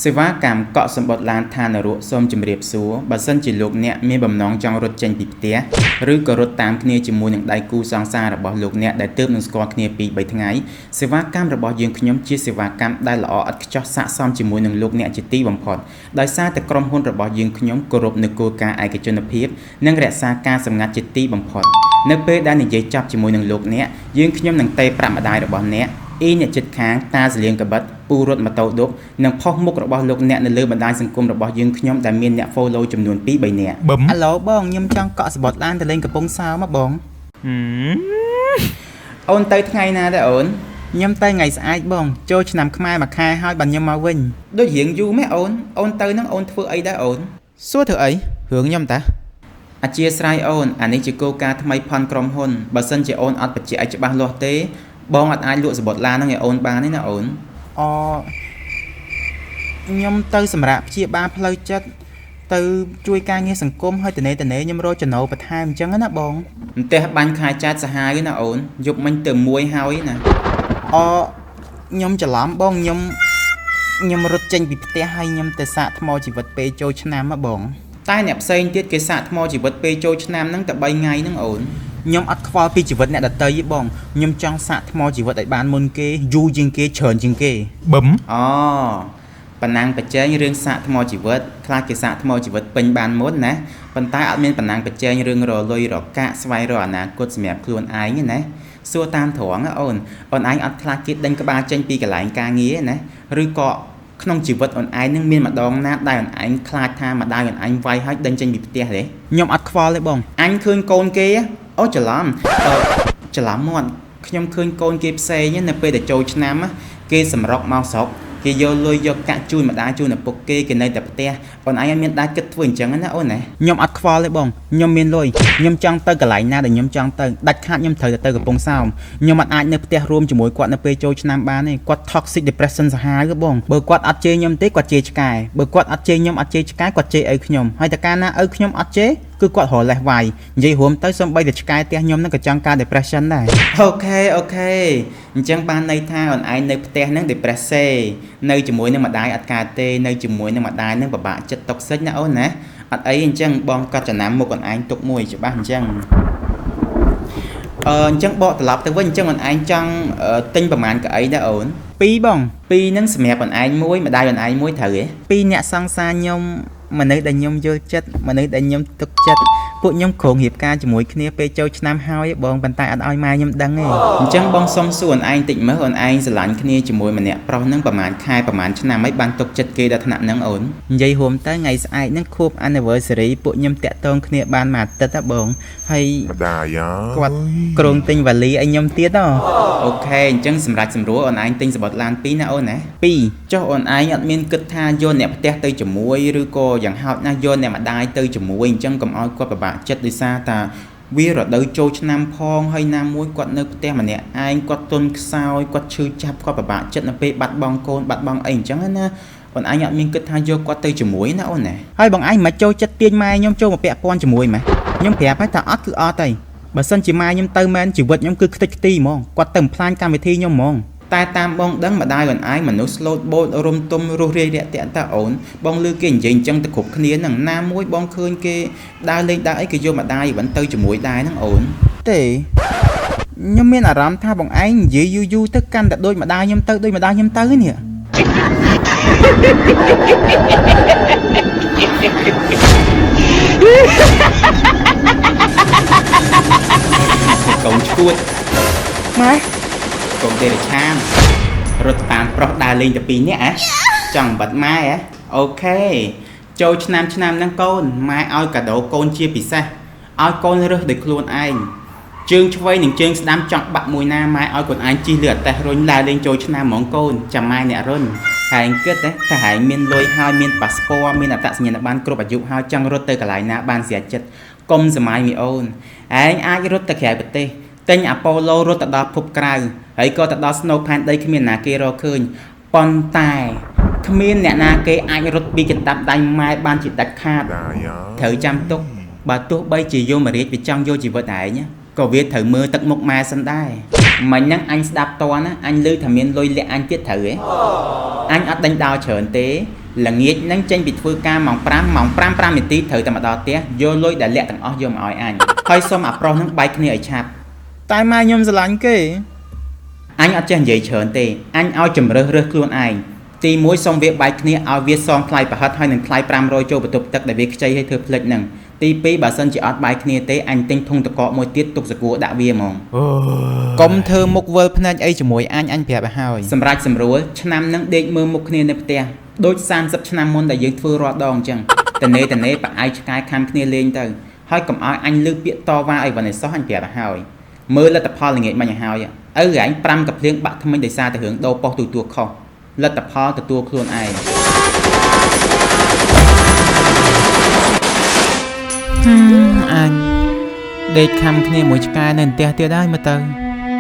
សេវាកម្មកក់សំបុត្រឡានឋាននរកសូមជម្រាបសួរបើសិនជាលោកអ្នកមានបំណងចង់រត់ចេញពីផ្ទះឬក៏រត់តាមគ្នាជាមួយនឹងដៃគូសង្សាររបស់លោកអ្នកដែលទើបនឹងស្គាល់គ្នាពី3ថ្ងៃសេវាកម្មរបស់យើងខ្ញុំជាសេវាកម្មដែលល្អឥតខ្ចោះស័ក្តិសមជាមួយនឹងលោកអ្នកជាទីបំផុតដោយសារតែក្រុមហ៊ុនរបស់យើងខ្ញុំគោរពនូវគោលការណ៍ឯកជនភាពនិងរក្សាការសម្ងាត់ជាទីបំផុតនៅពេលដែលនិយាយចប់ជាមួយនឹងលោកអ្នកយើងខ្ញុំនឹងតេប្រាក់ម្ដាយរបស់អ្នកអ៊ីអ្នកជិតខាងតាសលៀងកបិតពូរត់ម៉ូតូឌុបនិងផុសមុខរបស់លោកអ្នកនៅលើបណ្ដាញសង្គមរបស់យើងខ្ញុំដែលមានអ្នក follow ចំនួន2 3នាក់ បឹម អាឡូបងខ្ញុំចង់កក់សំបុត្រឡានទៅលេងកំពង់សោមហ៎បងអូនទៅថ្ងៃណាដែរអូនខ្ញុំទៅថ្ងៃស្អែកបងចូលឆ្នាំខ្មែរមួយខែហើយបានខ្ញុំមកវិញដូចរៀងយូរម៉េះអូនអូនទៅនឹងអូនធ្វើអីដែរអូនសួរធ្វើអីរឿងខ្ញុំតាអធិស្ឋានអូនអានេះជាគោលការណ៍ថ្មីផនក្រុមហ៊ុនបើសិនជាអូនអត់បញ្ជាក់ឲ្យច្បាស់លាស់ទេបងអត់អាចលក់សំបុត្រឡានហ្នឹងឲ្យអូនបានទេណាអូនអូខ្ញុំទៅសម្រាប់ព្យាបាលផ្លូវចិត្តទៅជួយការងារសង្គមហើយតនេតនេខ្ញុំរកចំណូលបន្ថែមអញ្ចឹងណាបងផ្ទះបាញ់ខែចែកសាហាវណាអូនយប់មិញទៅមួយហើយណាអូខ្ញុំច្រឡំបងខ្ញុំរត់ចេញពីផ្ទះហើយខ្ញុំទៅសាកថ្មជីវិតពេលចូលឆ្នាំហ៎បងតែអ្នកផ្សេងទៀតគេសាកថ្មជីវិតពេលចូលឆ្នាំហ្នឹងតែ3ថ្ងៃហ្នឹងអូនខ្ញុំអត់ខ្វល់ពីជីវិតអ្នកដទៃទេបងខ្ញុំចង់សាកថ្មជីវិតឲ្យបានមុនគេយូរជាងគេច្រើនជាងគេ បឹម អូប៉ណ្ណាំងប្រជែងរឿងសាកថ្មជីវិតខ្លះគេសាកថ្មជីវិតពេញបានមុនណាប៉ុន្តែអត់មានប៉ណ្ណាំងប្រជែងរឿងរលុយរកាក់ស្វែងរកអនាគតសម្រាប់ខ្លួនឯងទេណាសួរតាមត្រង់ណាអូនអូនឯងអត់ខ្លាចគេដេញក្បាលចេញពីកន្លែងការងារទេណាឬក៏ក្នុងជីវិតអូនឯងនឹងមានម្ដងណាដែលអូនឯងខ្លាចថាម្ដាយអូនឯងវាយឲ្យដេញចេញពីផ្ទះទេខ្ញុំអត់ខ្វល់ទេបងអញឃើញកូនគេអូច្រឡំអឺច្រឡំមាត់ខ្ញុំឃើញកូនគេផ្សេងនៅពេលដែលចូលឆ្នាំគេសម្រុកមកស្រុកគេយកលុយយកកាក់ជូនម្ដាយជូនឪពុកគេគេនៅតែផ្ទះអូនឯងអត់មានដែរគិតធ្វើអញ្ចឹងណាអូនណាខ្ញុំអត់ខ្វល់ទេបងខ្ញុំមានលុយខ្ញុំចង់ទៅកន្លែងណាដែលខ្ញុំចង់ទៅដាច់ខាតខ្ញុំត្រូវតែទៅកំពង់សោមខ្ញុំអត់អាចនៅផ្ទះរួមជាមួយគាត់នៅពេលចូលឆ្នាំបានទេគាត់ toxic depression សាហាវទេបងបើគាត់អត់ជេរខ្ញុំទេគាត់ជេរឆ្កែបើគាត់អត់ជេរខ្ញុំអត់ជេរឆ្កែគាត់ជេរឪខ្ញុំហើយតើកាលណាឪខ្ញុំអត់ជេរគឺគាត់រលេះវាយនិយាយរួមទៅសំបីតែឆ្កែផ្ទះខ្ញុំហ្នឹងក៏ចង់ការ depression ដែរ okay okay អញ្ចឹងបានន័យថាអូនឯងនៅផ្ទះហ្នឹង depression នៅជាមួយនឹងម្ដាយអត់កើតទេនៅជាមួយនឹងម្ដាយហ្នឹងពិបាកចិត្ត toxic ណាអូនណាអត់អីអញ្ចឹងបងកត់ចំណាំមុខអូនឯងទុកមួយច្បាស់អញ្ចឹងអឺអញ្ចឹងបកត្រឡប់ទៅវិញអញ្ចឹងអូនឯងចង់ទិញប្រហែលកៅអីដែរអូនពីរបងពីរហ្នឹងសម្រាប់អូនឯងមួយម្ដាយអូនឯងមួយត្រូវទេពីរអ្នកសង្សារខ្ញុំមនុស្សដែលខ្ញុំយល់ចិត្តមនុស្សដែលខ្ញុំទុកចិត្តពួកខ្ញុំគ្រោងរៀបការជាមួយគ្នាពេលចូលឆ្នាំហើយបងប៉ុន្តែអត់ឲ្យម៉ែខ្ញុំដឹងទេអញ្ចឹងបងសុំសួរអូនឯងតិចមើលអូនឯងស្រឡាញ់គ្នាជាមួយម្នាក់ប្រុសហ្នឹងប្រហែលខែប្រហែលឆ្នាំហើយបានទុកចិត្តគេដល់ថ្នាក់ហ្នឹងអូននិយាយរួមទៅថ្ងៃស្អែកហ្នឹងខួប anniversary ពួកខ្ញុំតាក់ទងគ្នាបានមួយអាទិត្យហ៎បងហើយ ម្ដាយអើយ គាត់គ្រោងទិញវ៉ាលីឲ្យខ្ញុំទៀតហ៎ okay អញ្ចឹងសម្រាប់សម្រួលអូនឯងទិញសំបុត្រឡាន2ណាអូនណា2ចុះអូនឯងអត់មានគិតថាយកអ្នកផ្ទះទៅជាមួយឬក៏យ៉ាងហោចណាស់យកអ្នកម្ដាយទៅជាមួយអញ្ចឹងកុំឲ្យគាត់ពិបាកចិត្តដោយសារតាវារដូវចូលឆ្នាំផងហើយណាមួយគាត់នៅផ្ទះម្នាក់ឯងគាត់ទន់ខ្សោយគាត់ឈឺចាប់គាត់ពិបាកចិត្តនៅពេលបាត់បង់កូនបាត់បង់អីអញ្ចឹងណាអូនឯងអត់មានគិតថាយកគាត់ទៅជាមួយណាអូនណាហើយបងឯងមិនចូលចិត្តទាញម៉ែខ្ញុំចូលមកពាក់ព័ន្ធជាមួយម៉េះខ្ញុំប្រាប់ហើយថាអត់គឺអត់ហើយបើសិនជាម៉ែខ្ញុំទៅមែនជីវិតខ្ញុំគឺខ្ទេចខ្ទីហ្មងគាត់ទៅបំផ្លាញកម្មវិធីខ្ញុំហ្មងតែតាមបងដឹងម្ដាយអូនឯងមនុស្សស្លូតបូតរុំទុំរស់រាយរាក់ទាក់តាអូនបងលឺគេនិយាយអញ្ចឹងទៅគ្រប់គ្នាហ្នឹងណាមួយបងឃើញគេដើរលេងដើរអីគេយកម្ដាយវិញទៅជាមួយដែរហ្នឹងអូនទេខ្ញុំមានអារម្មណ៍ថាបងឯងនិយាយយូរយូរទៅកាន់តែដូចម្ដាយខ្ញុំទៅដូចម្ដាយខ្ញុំទៅនេះកូនឈួតម៉ែកូនទេរឆានរត់តាមប្រុសដើរលេងតែពីរនាក់ហ៎ចង់បាត់ម៉ែហ៎ okay ចូលឆ្នាំឆ្នាំហ្នឹងកូនម៉ែឲ្យកាដូកូនជាពិសេសឲ្យកូនរើសដោយខ្លួនឯងជើងឆ្វេងនិងជើងស្ដាំចង់បាក់មួយណាម៉ែឲ្យកូនឯងជិះលើអតេះរុញដើរលេងចូលឆ្នាំហ្មងកូនចាំម៉ែអ្នករុញហើយគិតថាហែងមានលុយហើយមានប៉ាសពតមានអត្តសញ្ញាណប័ណ្ណគ្រប់អាយុហើយចង់រត់ទៅកន្លែងណាបានស្រេចចិត្តកុំសម័យមីអូនឯងអាចរត់ទៅក្រៅប្រទេសទិញអាប៉ូឡូរត់ទៅដល់ភពក្រៅហើយក៏ទៅដល់ស្នូផែនដីគ្មានណាគេរកឃើញប៉ុន្តែគ្មានអ្នកណាគេអាចរត់ពីកណ្ដាប់ដៃម៉ែបានជាដាច់ខាត ម្ដាយអើយ ត្រូវចាំទុកបើទោះបីជាយមរាជវាចង់យកជីវិតឯងក៏វាត្រូវមើលទឹកមុខម៉ែសិនដែរមិញហ្នឹងអញស្ដាប់តណាអញឮថាមានលុយលាក់អញទៀតត្រូវទេអញអត់ដេញដោលច្រើនទេ ល្ងាចហ្នឹងចេញពីធ្វើការម៉ោង5ម៉ោង5 5នាទីត្រូវតែមកដល់ផ្ទះយកលុយដែលលាក់ទាំងអស់យកមកឲ្យអញហើយសុំអាប្រុសហ្នឹងបែកគ្នាឲ្យឆាប់ តែម៉ែខ្ញុំស្រឡាញ់គេ អញអត់ចេះនិយាយច្រើនទេអញឲ្យជំរើសរើសខ្លួនឯងទី1សុំវាបែកគ្នាឲ្យវាសងថ្លៃប្រហិតហើយនឹងថ្លៃ500ចូលបន្ទប់ទឹកដែលវាខ្ចីឲ្យធ្វើភ្លេចហ្នឹងទី2បើសិនជាអត់បែកគ្នាទេអញទិញធុងទឹកកកមួយទៀតទុកសកួរដាក់វាហ្មងកុំធ្វើមុខវិលភ្នែកអីជាមួយអញអញប្រាប់ឲ្យហើយសម្រាប់សម្រួលឆ្នាំហ្នឹងដេកមើលមុខគ្នានៅផ្ទះដូច30ឆ្នាំមុនដែលយើងធ្វើរាល់ដងអញ្ចឹងតនេតនេប្រអែកឆ្កែខំគ្នាលេងទៅហើយកុំឲ្យអញលើពាក្យតវ៉ាអីវ៉ាន់ឯសោះអញប្រាប់ឲ្យហើយមើលលទ្ធផលល្ងាចមិញឲ្យហើយឪឯង5កាភ្លៀងបាក់ថ្មិញដោយសារតែរឿងដូរប៉ុស្តិ៍ទូទួខុសលទ្ធផលទទួលខ្លួនឯងអញដេកខំគ្នាមួយឆ្កែនៅផ្ទះទៀតហើយមើលទៅ